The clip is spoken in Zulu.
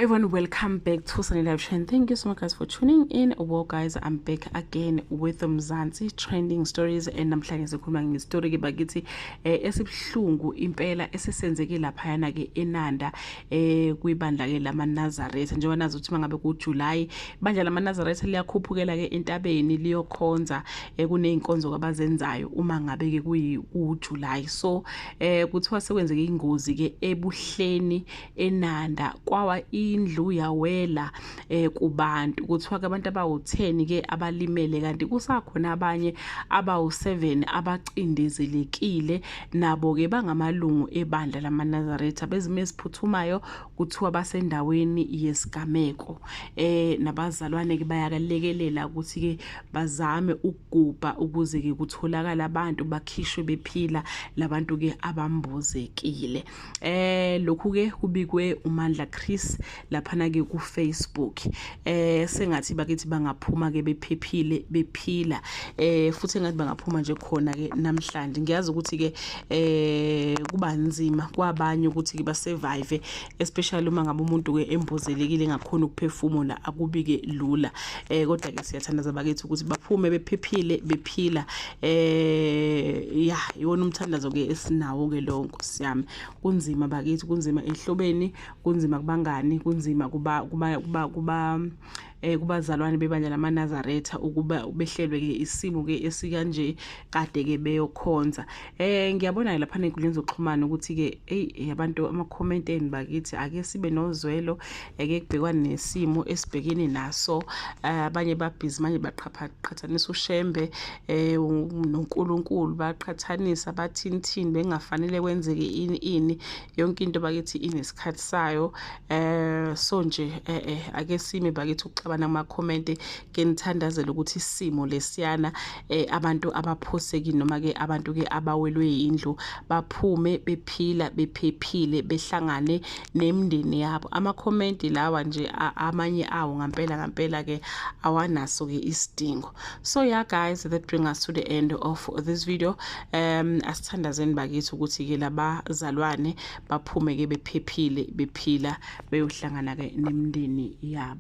Everyone, welcome back to Sunny Live Trend. Thank you so much, guys, for tuning in. Well guys, I'm back again with Mzansi trending stories, and namhlanje sikhuluma ngestory ke bakithi esibuhlungu impela esesenzeke laphayana ke eNanda kwibandla ke lamaNazaretha. Njengoba nazi ukuthi mangabe ku July ibandla lamaNazaretha liyakhuphukela ke entabeni liyokhonza, kuneyinkonzo abazenzayo uma ngabe ke kuyi July. So kuthiwa sekwenzeke ingozi ke ebuhleni eNanda, kwawa indlu yawela kubantu. Kuthiwa ke abantu abawu10 ke abalimele, kanti kusakhona abanye abawu7 abacindezelekile, nabo ke bangamalungu ebandla lamaNazaretha. Bezimo eziphuthumayo kuthiwa basendaweni yesigameko, nabazalwane ke bayakalekelela ukuthi ke bazame ukugubha ukuze ke kutholakala abantu bakhishwe bephila labantu ke abambozekile. Lokhu ke kubikwe uMandla Chris laphana ke ku Facebook. Sengathi bakithi bangaphuma ke bephephile bephila, futhi engathi bangaphuma nje khona ke namhlanje. Ngiyazi ukuthi ke kuba nzima kwabanye ukuthi ke basurvive, especially uma ngabe umuntu ke embozelekile engakhona ukuphefumula, akubike lula, kodwa ke siyathandaza bakithi ukuthi baphume bephephile bephila. Ya, iwona umthandazo ke esinawo ke lo, nkosi yami. Kunzima bakithi, kunzima ehlobeni, kunzima kubangani, kunzima kuba kubazalwane bebandla lamaNazaretha ukuba behlelwe ke isimo ke esikanje kade ke beyokhonza. Ngiyabona ke lapha nenkundleni zokuxhumana ukuthi ke hey, abantu, ama comment eni bakithi, ake sibe nozwelo, eke kubhekwane nesimo esibhekene naso. Abanye babhizi manje baqhathanisa uShembe noNkulunkulu, baqhathanisa bathini bengafanele kwenzeke ini ini. Yonke into bakithi inesikhathi sayo. So nje ake sime bakithi ukuxabana kuma comment, ke nithandazele ukuthi isimo lesiyana abantu abaphosekile noma ke abantu ke abawelwe indlu baphume bephila bephephile, behlangane nemindeni yabo. Ama comment lawa nje amanye awo ngampela ngampela ke awanaso ke isidingo. So yeah guys, that bring us to the end of this video. Asithandazeni bakithi ukuthi ke labazalwane baphume ke bephephile bephila, beyohlangana ke nemindeni yabo.